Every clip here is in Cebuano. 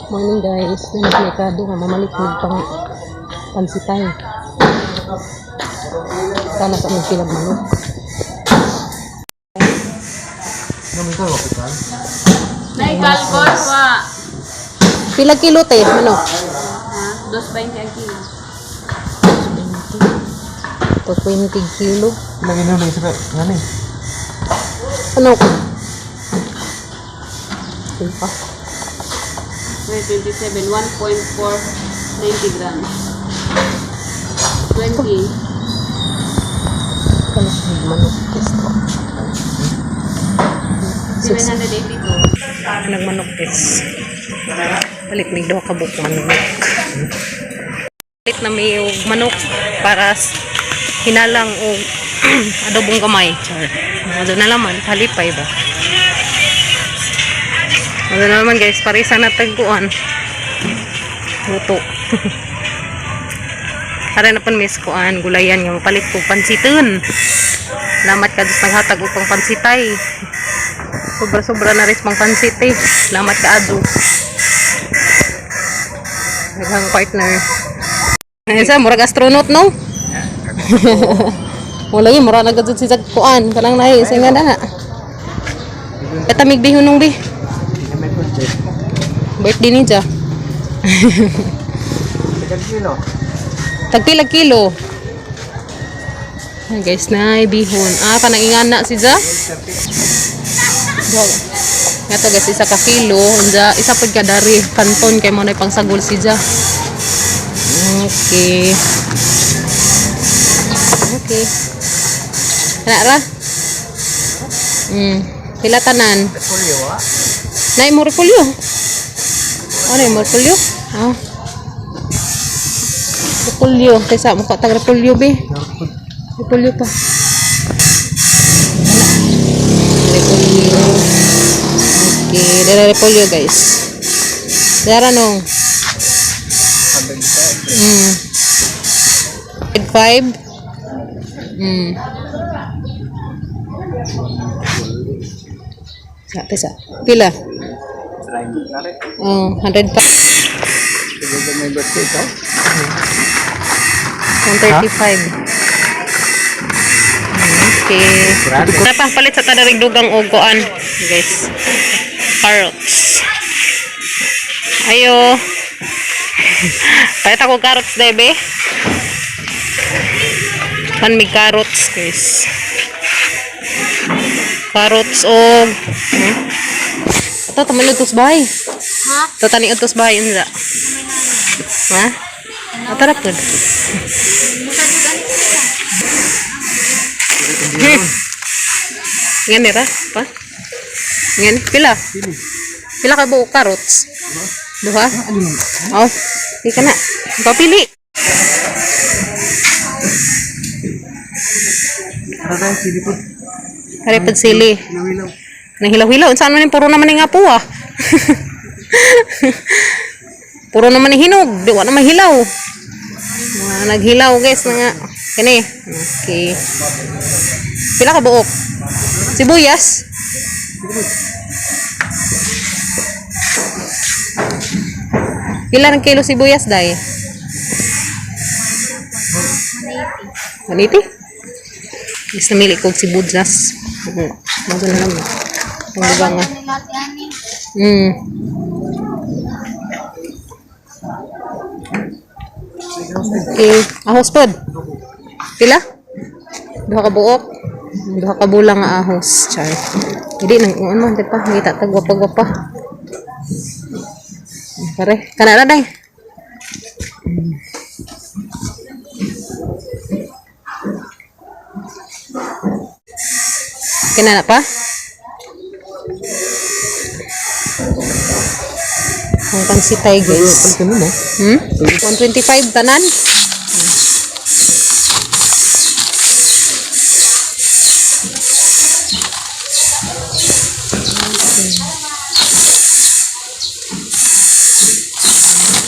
Morning, guys, nagmerkado nga mamalit mig pang pansitay. Sana sa aming pilag manok. Naikalkol pa. Pila kilo te manok? Ha? 2.20 ang kilo. To 20 kilo. Lagi na lang sa ngani. Ano ko? Sige pa. Wait, 27, 1.490 grams. 20. Ano siya manok guys ko? 782. Nagmanok guys. Palit mig duha ka buok manok. Palit na may og manok para hinalang og adobong gamay. Char. Ano na laman, palipay ba? Ano na naman guys, parisa na tagkuan. Luto. Para na pon miss kuan, gulayan nga mapalit ko pansiton. Salamat ka Diyos naghatag og pang pansitay. Sobra-sobra na rin pang pansit eh. Salamat ka Ado. Daghang partner. Ay, sa murag astronaut no? Wala yun, murag nagadzud si Zag kuan. Kanang nahi, sa nga na. Katamig bihunong bi. May birthday. Birthday ni Ja. Ilang kilo? Tagpilag kilo. Ay, guys, na bihon. Ah, kanang ingana si Ja. Dog. Nga to guys, isa ka kilo. Unja, isa pud ka dari kanton kay mo na pangsagol si Ja. Okay. Okay. Kana ra? Pila tanan? Polio ah. Nay mo repolyo. Ano yung repolyo? Ah. Repolyo. Kaysa mukha tag repolyo be. Repolyo pa. Wala. Repolyo. Okay, dara repolyo guys. Dara nung. 5. Sa, tesa. Pila? Oh, 105. May birthday ikaw? 135. Okay. Napapalit sa tanarig dugang og kuan, guys. Carrots. Ayo. Palit ako carrots, debe. Pan may carrots, guys. Carrots og Ito, taman utos bahay. Ha? Ito, tani utos bahay. Unsa? Ha? Atara po. Nga nira pa? Nga ni pila? Pila ka buo carrots? Duha? Oh, di ka na. Papili. Ano tayo? Sili po. Karipod sili. Hilaw-hilaw. Nahilaw-hilaw. Unsa man ni puro naman ni nga po ah. Puro naman ni hinog. Di wa na mahilaw. Mga naghilaw guys na nga. Kini. Okay. Pila ka buok? Sibuyas? Pila ng kilo sibuyas, day? 180. Is namili kog sibuyas. Mago na naman. Ang buga nga. Okay. Ahos pod. Pila? Duha ka buok. Duha ka bulang nga ahos. Char. Hindi nang ano, di pa ngita tag gwapa-gwapa. Pare, kana na day. Kana na pa? Ang pansitay guys. Palit mo mo. 125 tanan.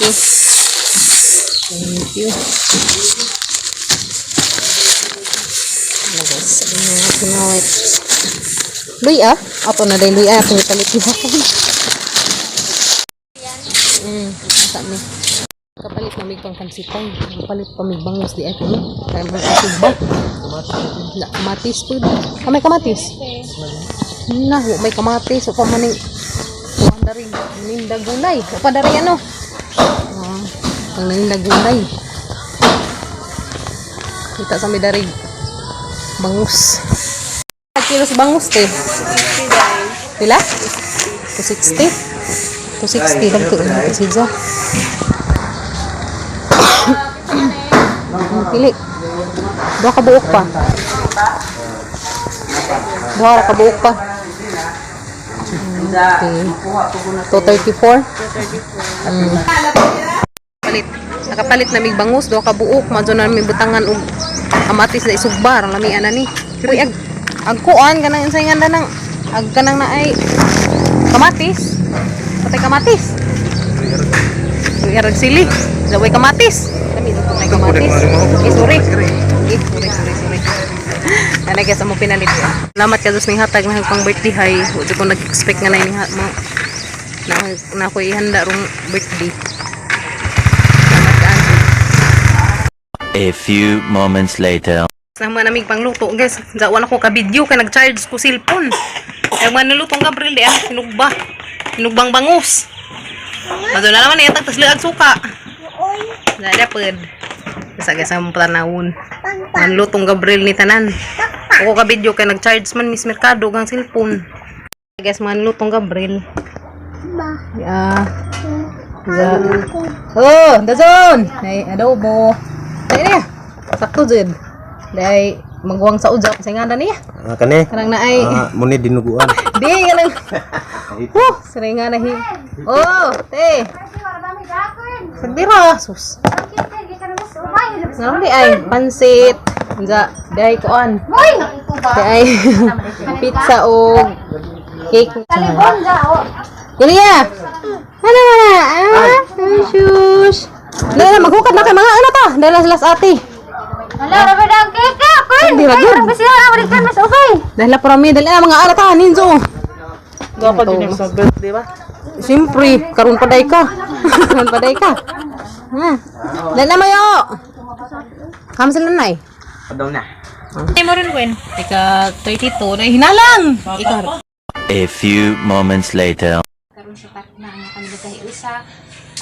Okay. Thank you. Ano guys, ano nga kinawit. Luy ah. Ato na dahil luy ah. Itong ipalit niya. Asa mi. Kapalit na mig pang pansitay. Kapalit pa mig bangos di ako no. Kaya mga isugba. Na, kamatis po. Ah, may kamatis. Na, wa may kamatis. O pa maning kuwan dari ninda gulay. O pa dari ano. Ah, pang naninda gulay. Kita sa may dari bangus. Kilos bangus te. Pila? 260. 260 lang to. Sidza. Pili. Duha ka buok pa. Duha ra ka buok pa. Okay. 234. Palit. Nakapalit na mig bangus, duha ka buok, madyo na mi butangan og kamatis na isugbar, lami ana ni. Uy, ag kuan kanang unsay nga nang ag kanang naay kamatis. Patay kamatis. Uy, arag sili. Laway kamatis. Lami dito may kamatis. Eh, sorry. Eh, sorry, sorry, sorry. Ana kaya sa mo pinalit. Salamat ka Diyos ning hatag na pang birthday hay. Di ko nag-expect nga na ini mo na, na ako ihanda rong birthday. Salamat ka. A few moments later. Sa mga namig pangluto, guys. Jawan ako ka video kay nag-charge ko cellphone. Kaya mga nalutong Gabriel di ah, sinugba. Sinugbang bangus. Mado na naman itag tas liag suka. Dada pod. Sa guys ang panahon. Manlutong Gabriel ni tanan. Ako ka video kay nag-charge man Miss Mercado gang cellphone. Guys, manlutong Gabriel. Yeah. Yeah. Oh, dazon. Ay, adobo. Ay, niya. Sakto jud. Dahil magwang sa ujap sa nga niya. Ah, kani. Kanang naay. Ah, muni dinuguan. Di kanang. Huh, siray nga nahi. Oh, te. Sagdira, sus. Ngayon di ay pansit. Unsa, dai kuan. Di ay pizza o cake. Dili ya. Ano mana? Ah, ay, shush. Dali na, maghukad na kay mga ano ta. Dali na sila sa ate. Wala, rabi na ang cake ah! Queen! Hindi, ragod. Mas sila, balikan, mas okay! Dahil na parami, dali na mga ano ta, ninzo. Dapat din yung sa birthday ba? Siyempre, karon paday ka. Karon paday ka. Ha. Dali na mayo. Kam sila nay. Padaw na. Ay mo rin, Gwen. Ika 32 na hinalang. Ika A few moments later. Karon sa takna ang kanila usa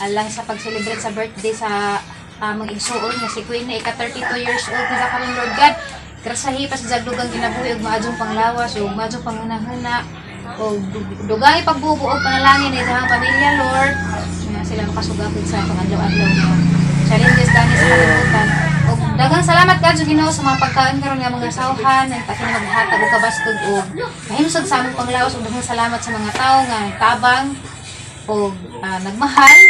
alang sa pag-celebrate sa birthday sa among igsuon nga si Queen na ika 32 years old na sa karon, Lord God. Grasahi pa sa jagdugang ginabuhi ug maadjong panglawas ug maadjong panghunahuna ug dugay pagbubo og panalangin sa iyang pamilya, Lord, nga sila makasugapod sa pangadlaw-adlaw nga challenges dani sa kalibutan. Ug daghang salamat kadto, Ginoo, sa mga pagkaon karon nga mga sawhan nang taki na maghatag og kabaskog ug mahimsog sa among panglawas, ug daghang salamat sa mga tawo nga nagtabang ug nagmahal.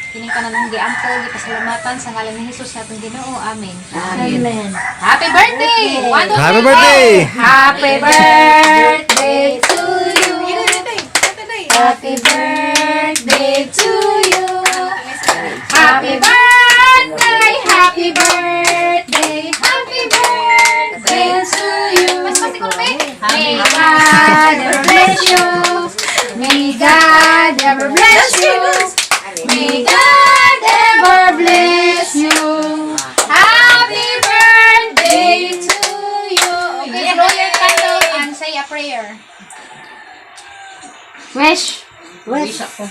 Kining tanan ang giampo, gipasalamatan sa ngalan ni Jesus natong Ginoo. Amen. Amen. Happy birthday! One, two, Happy three, go! birthday! Happy birthday to you. Happy birthday to you. Happy birthday, happy birthday, happy birthday to you. May God ever bless you. May God ever bless you. May God ever bless you. Happy birthday to you. Okay, blow your candle and say a prayer. Wish. Wish ako.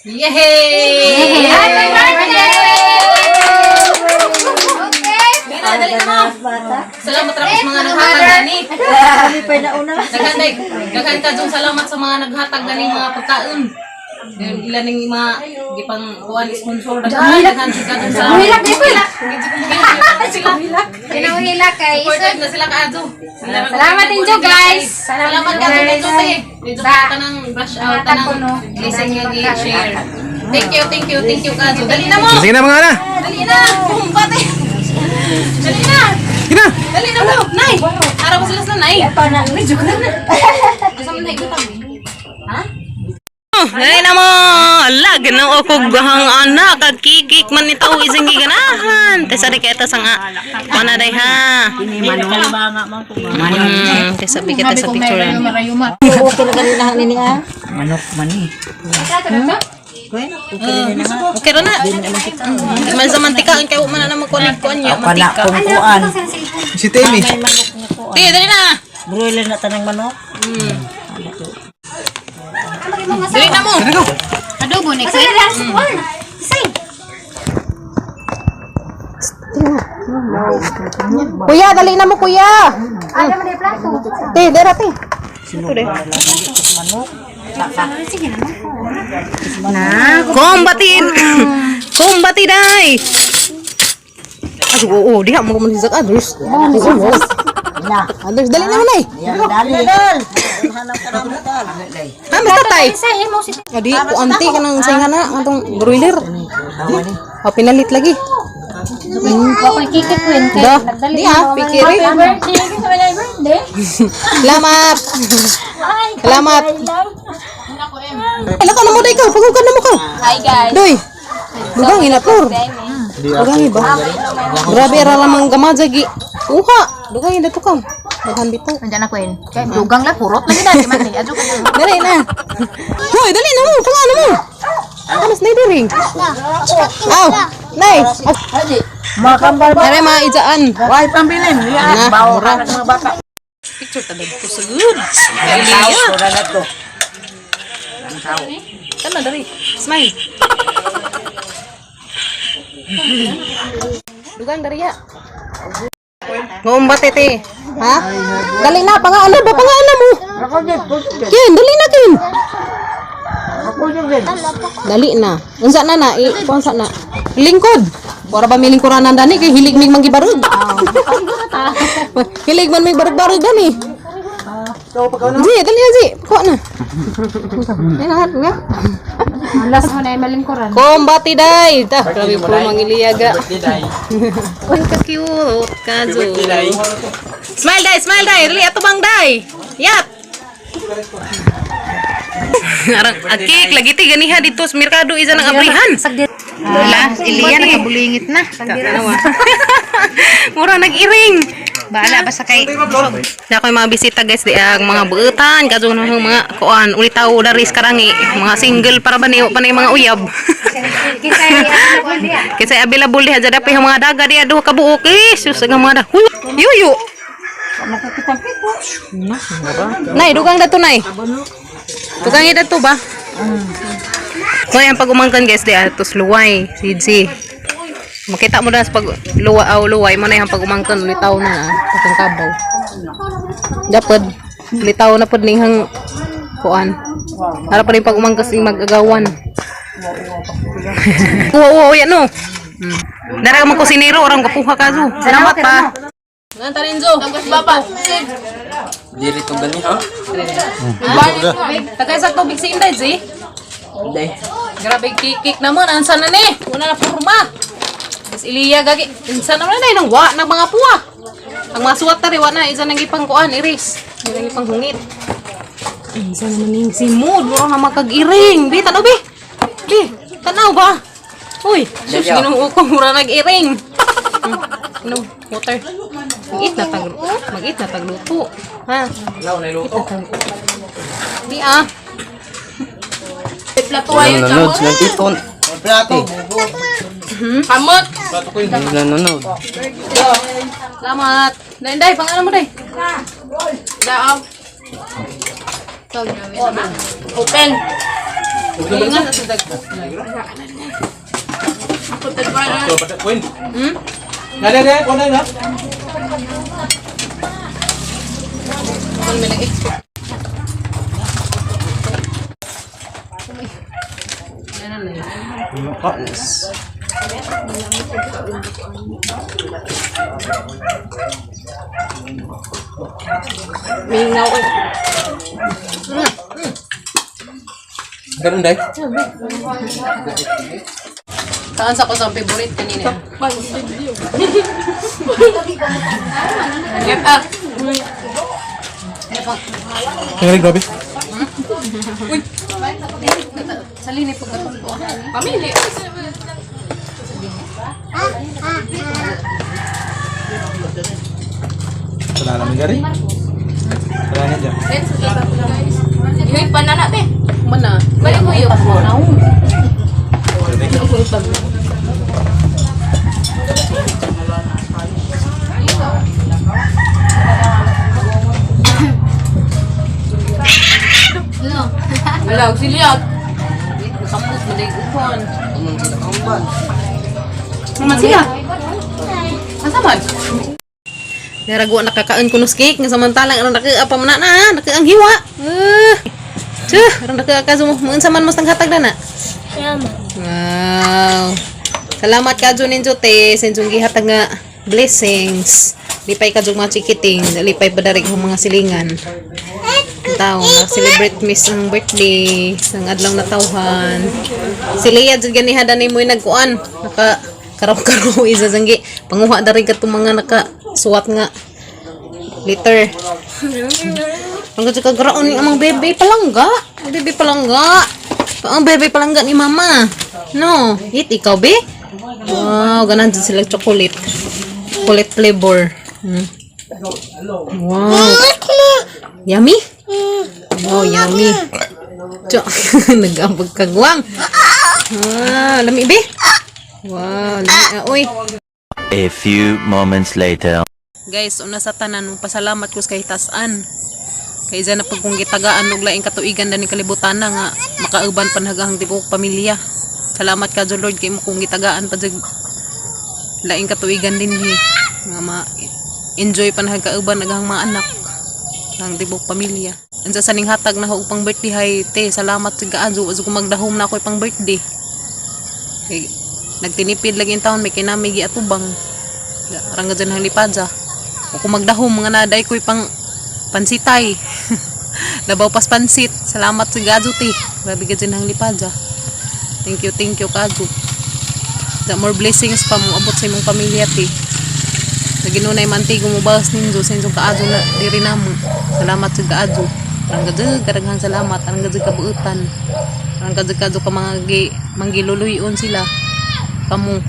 Yay! Happy birthday! Okay. Dali na, dali na mo. Salamat ra sa mga naghatag gani. Daghan day, daghan ka dong salamat sa mga naghatag gani mga pagkaon. Yung ilan ning mga gipang kuan sponsor daghan daghan si kadong salamat. Hilak di ko hilak. Sila. Kinauhila kay Supported na sila kaadto. Salamat inyo, guys. Salamat ka dito te. Dito ka tanang brush out tanang blessing nga gi-share. Thank you, thank you, thank you kaadto. Dali na mo. Sige na mga ana. Dali na. Pumpa te. Dali na. Sige na. Dali na mo. Nay. Araw ko sila sa nay. Asa man na ikutan? Ha? Dali na mo. Ala, ginoo ko gahang anak. Kagkikik man ni tao isang giganahan. Kaysa di kaya tas ang mana day ha. Kaysa bi kita sa picture. Manok man eh. Okay ra na. Man sa mantika ang kayo man na magkuan-kuan niya Kana mantika. kung kuan. Si Timmy. Ti, dali na. Broiler na tanang manok. Dali na mo. Adobo ni Queen. Kuya, dali na mo kuya. Ti, dera ti. Na, kumbatin. Kumbati dai. Ay, oo, diha mo man sa others. Oo. Others, dali na mo nay. Dali. Ha, basta tay. Adi, ko ante ka nang say nga na atong broiler. Oh, pinalit lagi. Ako'y kiki Queen. Da, di ah, pikiri. Birthday. Birthday. Salamat. Salamat. Ay, lakaw na mo day ka. Paghugan na mo ka. Hi guys. Doy. Dugang ina por. Dugang iba. Grabe ra lamang gamajagi. Uha. Dugang ina to ka. Daghan bitaw. Nandiyan na Queen. Kay dugang lang purot lagi na di man ni. Adyo ka. Dali na. Hoy, dali na mo. Tunga na mo. Anas na diri. Aw, nay. Makambal. Dere mga ijaan. Why pambilin? Na, Bawo mura. ka ng mga bata. Picture ta ko sa good. Tao na na to. Tama dali. Smile. Dugang dari ya. Ngumba tete. Ha? Dali na pangaana ba pangaana mo? Kin, dali na kin. Dali na. Unsa na na? I, unsa na? Lingkod. Wala ba may lingkuranan dani kay hilig mig manggibarog. Hilig man mig barog-barog dani. Ji, dali na ji. Kuha na. Ay, na, na. Alas mo na malingkuran. Kumbati day. Ta, grabe po mangiliyaga. Uy, ka-cute. Kazo. Smile day, smile day. Dali ato bang day. Yap. Arang akik lagi ti ganiha dito sa merkado isa ng abrihan. Wala, Iliya nakabulingit na. Mura nag-iring. Bahala basta kay Na ako'y mga bisita guys di ang mga buutan kadto ng mga kuan ulitaw daris karangi mga single para ba niyo pa na yung mga uyab. Kasi available diha jada pa yung mga daga diha duha ka buok eh sus ang mga da. Huy, yuyo. Nay, dugang dato nay. Dugang dato ba? So ang pag-umangkan guys diha tos luway, sidsi. Makita mo na sa pag luwa aw luway mo na yung pag-umangkan ulitaw na ah, kabaw. Dapat litaw na pud nihang kuan. Para pa rin pag umangkas yung mag-agawan. Uwa uwa uya no. Dara ka man kusinero orang kapuha ka zo. Salamat pa. Nganta Renzo. Diri to gani ha? Tagay sa tubig si Inday, Zi. Hindi. Grabe kikik naman ansa na ni. Una na forma. Mas Iliya gagi. Insa naman na nang wa ng mga puwa. Ang mga suwat tari wa na isa nang ipang kuan iris. Isa nang ipang hungit. Insa naman ning si mood mura na makag-iring. Bi tanaw bi. Bi tanaw ba? Uy, sus Ginoo ko mura nag-iring. No, water. Mag-eat na tag mag-eat na tagluto. Ha? Law na luto. Bi ah. Nanonood ng titon. Plato. Kamot. Nanonood. Salamat. Day, day, pangalan mo day. Daaw. Open. Ingat sa dag. Hmm? Nade, nade, kuha na. Kung may nag-expect. Minaw eh. Ganun, day. Saan sa ko sa favorite kanina? Get up. Kaya grabe. Uy, Salini pag katong Pamili. Wala naman gari. Wala na dyan. Yoy, panana be. Mana. Balik ko yun. Wala, auxiliar. Kapos mo dahil upon. Anong sila kamban? Naman sila. Asa man? Naragwa nakakaon ko nos cake nga samantalang aron naka pa man na naka ang hiwa. Ah. Tsuh, aron naka ka mo unsa man mas hatag na na. Salamat. Wow. Salamat ka ninyo te sa inyong gihatag nga blessings. Lipay ka mga chikiting, lipay pa dari kong mga silingan. Tao na celebrate miss ang birthday sang adlaw na tawhan. Si Leah jud ganiha dani mo'y nagkuan, naka karaw-karaw isa sanggi panguha dari katong mga naka suwat nga liter. Ang kasi kagaraon ni amang bebe palangga. Ang bebe palangga. Ang bebe palangga ni mama. No, eat ikaw be. Wow, ganahan dyan sila chocolate. Chocolate flavor. Wow. Yummy? Wow, yummy. Cho, nag-ambag kagwang. Wow, lami be. Wow, lami. Ah, uy. A few moments later. Guys, una sa tanan, pasalamat ko sa kahitasan. Kay isa na pag kung gitagaan og laing katuigan na ni kalibutan na nga makauban panhagahang tibuok pamilya. Salamat ka Lord kay mo kung gitagaan pa jag laing katuigan dinhi nga ma enjoy panhag kauban agahang mga anak ang tibuok pamilya. Unsa sa ning hatag na og pang birthday hay te, salamat sa gaadyo wa ko magdahom na ako'y pang birthday. Kay nagtinipid lagi in taon may kinami giatubang. Arang dyan hang lipadya. O kung magdahom, mga naday ko'y pang pansitay. Labaw pas pansit. Salamat sa Gadyo, te. Grabe ka dyan hang lipadya. Thank you, Kadyo. Sa more blessings pa mo abot sa imong pamilya, te. Sa ginunay mantigo mo bawas ninyo sa inyong kaadyo na diri namo. Salamat sa kaadyo. Arang gadyo, kadaghang salamat. Arang gadyo kabuutan. Arang gadyo kadyo ka mga manggiluluyon sila. Kamo.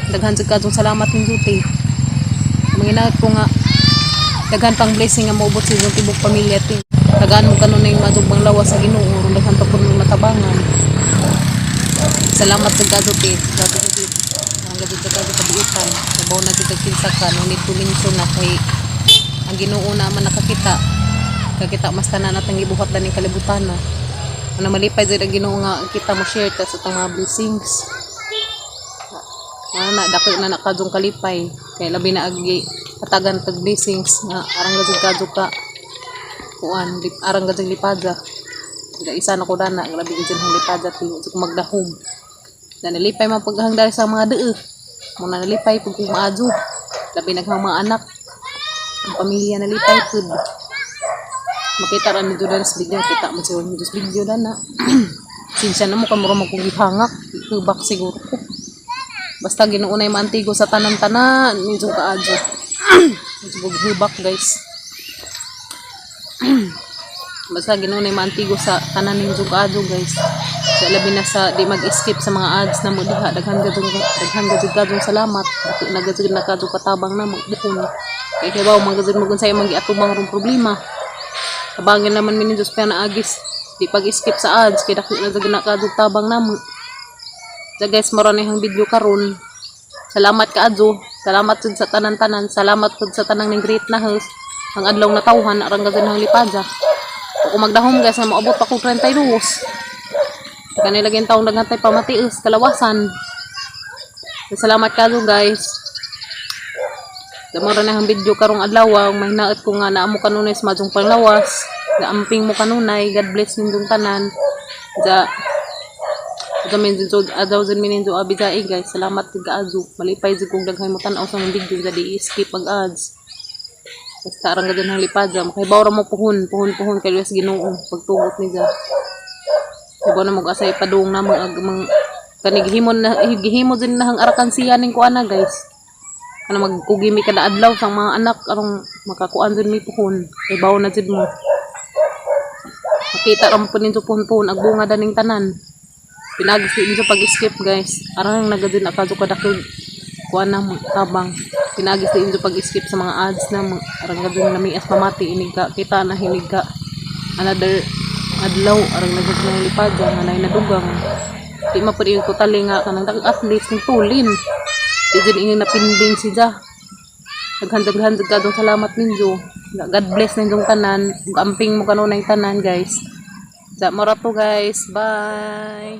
Daghan jud kadtong salamat ninyo te. Manginaot ko nga daghan pang blessing nga moabot sa inyong tibok pamilya te. Tagaan mo kanunay madugmang lawas sa Ginoo ron daghan pa pud mo matabangan. Salamat sa kadto te. Grabe ka jud. Ang gadto ka kadto kabuutan. Nabaw na jud kag kinsa ka no need to mention na kay ang Ginoo na man nakakita. Kakita mas tanan atang gibuhat daning kalibutan na. Ano malipay jud ang Ginoo nga kita mo share ta sa atong mga blessings. Ano na dako na nakadong kalipay kay labi na agi hatagan tag blessings nga arang gajud kadyo ka kuan arang gajud lipada. Ga isa na ko dana grabe gid hang lipada ti ko magdahom. Na nalipay man paghang dali sa mga dee. Mo na nalipay pag kung maadyo. Labi naghang mga anak. Ang pamilya nalipay pud. Makita ra ni Judan sa video, kita mo siguro ni sa video dana. Sinsya na mo kamura mo kung gihangak, hubak siguro ko. Basta ginuunay maantigo sa tanan-tanan, medyo kaadyo. Medyo bughubak guys. Basta ginuunay maantigo sa tanan ninyo kaadyo guys. Sa labi na sa di mag-skip sa mga ads na mo diha daghan gadong daghan gadong gadong salamat. Dako na gadong na kadyo katabang na magbukon. Kay kay bawo man gadong magun sa imong giatubang rong problema. Tabangin naman mi ni Diyos pa na agis. Di pag-skip sa ads kay dako na gadong na kadyo tabang namo. So guys, maro na yung video karon. Salamat ka adyo. Salamat jud sa tanan-tanan. Salamat pud sa tanang ning great na host. Ang adlaw na tawhan arang gazan ng lipadya. O kung magdahom guys, na moabot pa ko 32. Kanila lagi taong naghantay pamatiis, kalawasan. So, salamat ka guys. Damora na ang video karong adlaw, ang mahinaot ko nga naamo kanunay sa madjong panglawas. Gaamping mo kanunay, God bless ninyong tanan. Ja, Adaw adaw zin minin jo abi jae guys. Salamat kay gaadyo. Malipay jud kung daghay mo tan-aw sa mong video sa di skip ang ads. Basta arang gadon ang lipadya. Makahibaw ra mo puhon, puhon puhon kay luwes Ginoo pagtugot ni ja. Hibaw na mo asay padung na mo ag mang kani gihimo na gihimo din na hang arakan siya ning kuana guys. Kana magkugimi kada adlaw sa mga anak arong makakuan jud mi puhon. Hibaw na jud mo. Makita ra mo po ninyo puhon-puhon ag bunga daning tanan. Pinagi sa inyo pag-skip, guys. Arang nagadin akadto kadakig kuan na tabang. Pinagi sa inyo pag-skip sa mga ads na arang gadin namias mamati inig ka kita na hinig ka another adlaw arang nagadin ng lipad nga nay nadugang. Di ma pud yung totally nga kanang at least ning tulin. Di jud ingin napinding si Ja. Daghan-daghan jud kadong salamat ninyo. God bless ninyong tanan. Ug amping mo kanunay tanan, guys. Sa mora to, guys. Bye.